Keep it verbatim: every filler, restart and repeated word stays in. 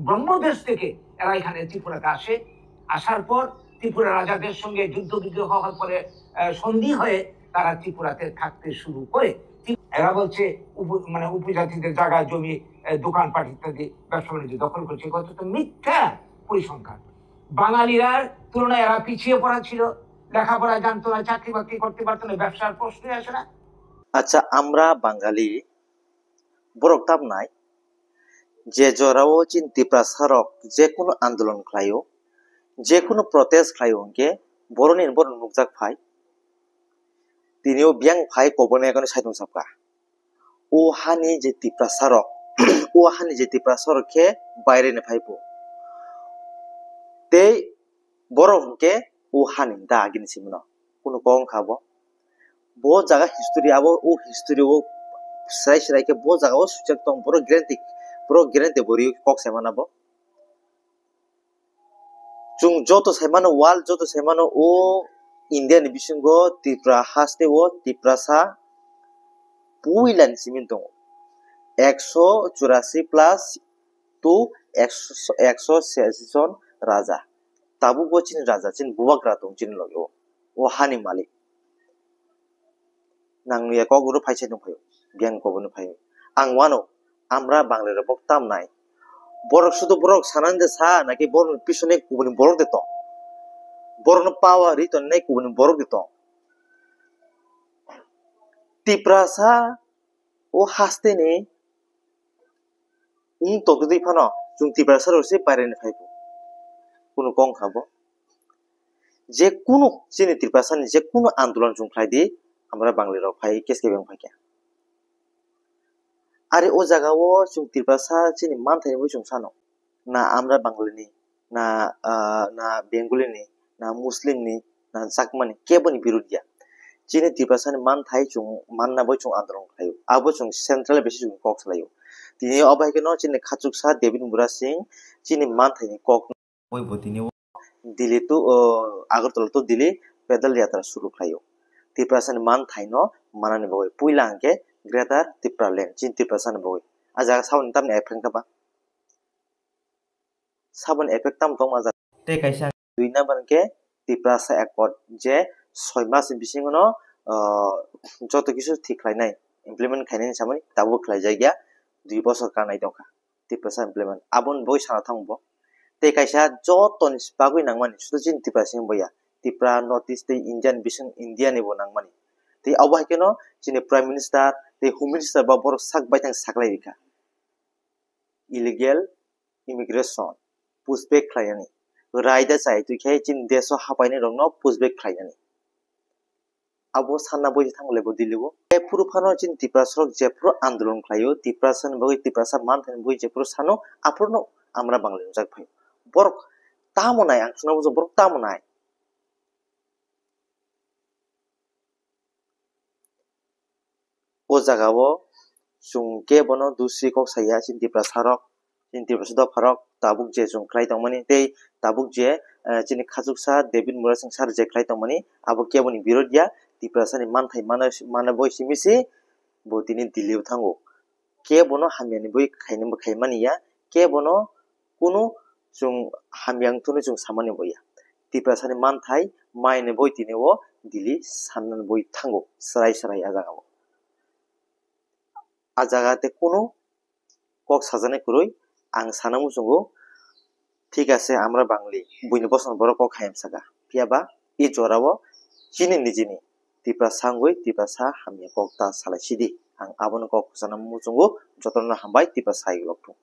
ব্রহ্মদেশ থেকে এরা এখানে ত্রিপুরাতে আসে। আসার পর ত্রিপুরা রাজাদের সঙ্গে যুদ্ধ বিগ্রহ হওয়ার পরে, আহ, সন্ধি হয়ে তারা ত্রিপুরাতে থাকতে শুরু করে। তি-, এরা বলছে উপ-, মানে উপজাতিদের জায়গা জমি, আহ, দোকানপাট ইত্যাদি ব্যবসা বাণিজ্য দখল করছে। কত তো মিথ্যা পরিসংখ্যান। বাঙালিরার তুলনায় এরা পিছিয়ে পড়া ছিল, লেখাপড়া জানতো না, চাকরি বাকরি করতে পারতো না, ব্যবসার প্রশ্নই আসে না। আচ্ছা, আমরা বাঙালি borok tamnai, je jorao chini Tiprasa rok jekunu andolon khlaio, jekunu protest khlaio hwnkhe boroni borok nukjak phai, tini o biyang phai koboni agoni saitung sapkha. O hani je Tiprasa rok, o hani je Tiprasa rok khe baire ni phai bo. Tei borok hwnkhe o hani da agini simi no. Kunu kok wngkha bo. Bo jaga history abo, o history o srai srai khe bo jaga o swijak tong, borok guarantee, borok guarantee bo rio kok sai mano bo. Chwng joto sai mano, world joto sai mano, o India ni bisingo Tripura haste o Tiprasa puila ni simi tongo. Ekso churasi plus two, ekso, ekso churasi jon raja. Tabuk bo chini raja, chini bubagra tong chini logi o. O hani malik. Nang nuya kok oro phai sai tong phaio. Biyang koboni phaio. Ang wano, amra Banglai rok bok tamnai. Borok sudu borok sanani de sa, naki borok ni pisone kubuni borok de tong. Borok no power ri tong nai kubuni borok de tong. Tiprasa o haste ni wng tongtwtwi phano chwng Tiprasa rok se bairani phai pho. Kunu kok wngkha bo. Je kunu chini Tiprasa ni je kunu andolon chwng khlai di, amra Banglai rok phai case kebeng phai kha. Are o jaga o chwng Tiprasa chini manthai ni bo chwng sano. Na amra Banglai ni, na, ah, na Bengali ni, na Muslim ni, na Chakma ni, kebo ni birod ya. Chini Tiprasa ni manthai chwng manna bai chwng andolon khlaio. Abo chwng central besi chwng kok salaio. Tini o bai khe no chini khachuksa David Murasing chini manthai ni kok bai bo tini o Delhi to, o, Agartala to Delhi pedal yatra suru khlaio. Tiprasa ni manthai no manani bagwi puila hwnkhe Greater Tipraland chini Tiprasa ni bagwi. A jaga saboni tamni effect kha ba? Saboni effect tamo tongma jaga. Tei kaisa dui number hwnkhe Tiprasa Accord, je soi mas ni bisingo no, ah, joto kisu thik khlainai, implement khainani samani tabuk khlaijak ya, dui bosor kanai tongkha Tiprasa implement. Aboni bagwi sana thango bo. Tei kaisa jotoni bagwi nangmani, sudu chini Tiprasa ni bo ya. Tipra, North East tei India ni bising India ni bo nangmani. Tei abo hai kheno chini Prime Minister tei Home Minister ba borok sak baithang saklai rikha. Illegal immigration pushback khlainani, raida chai twi khe chini desh o hapainai rokno pushback khlainani. Abo sanna boi thang le bo Delhi o. Tei phuru phano chini Tiprasa rok jephuru andolon khlaio, Tiprasa ni bagwi, Tiprasa manthai ni bagwi jephuru sano, aphuru no amra Banglai wngjak phai. Borok tamo nai, ang suna bujo borok tamo nai. O jaga o chwng kebono dusri kok saya chini Tiprasa rok, chini Tiprasa dopha rok tabuk je chwng khlai tongmani tei tabuk je, eh, chini khachuksa David Murasing sir je khlai tongmani abo keboni birod ya, Tiprasa ni manthai mana, mana boi simi se bo tini Delhi o thango. Kebono hamya ni boi khaini bo khaimani ya, kebono kunu chwng hamya wngthokno chwng samani bo ya. Tiprasa ni manthai mai ni boi tini o Delhi sanna ni boi thango, srai srai a jaga o. A jaga tei kunu kok sajani kwrwi ang sana muchungo, thik ase, amra Bangli buini bosong borok kok hayam saka. Phiya ba e jora o chini nijini Tiprasa wngwi Tiprasa hamya kok ta salai sidi. Ang abono kok sana muchungo, jotono hambai, Tiprasa hai lokthung.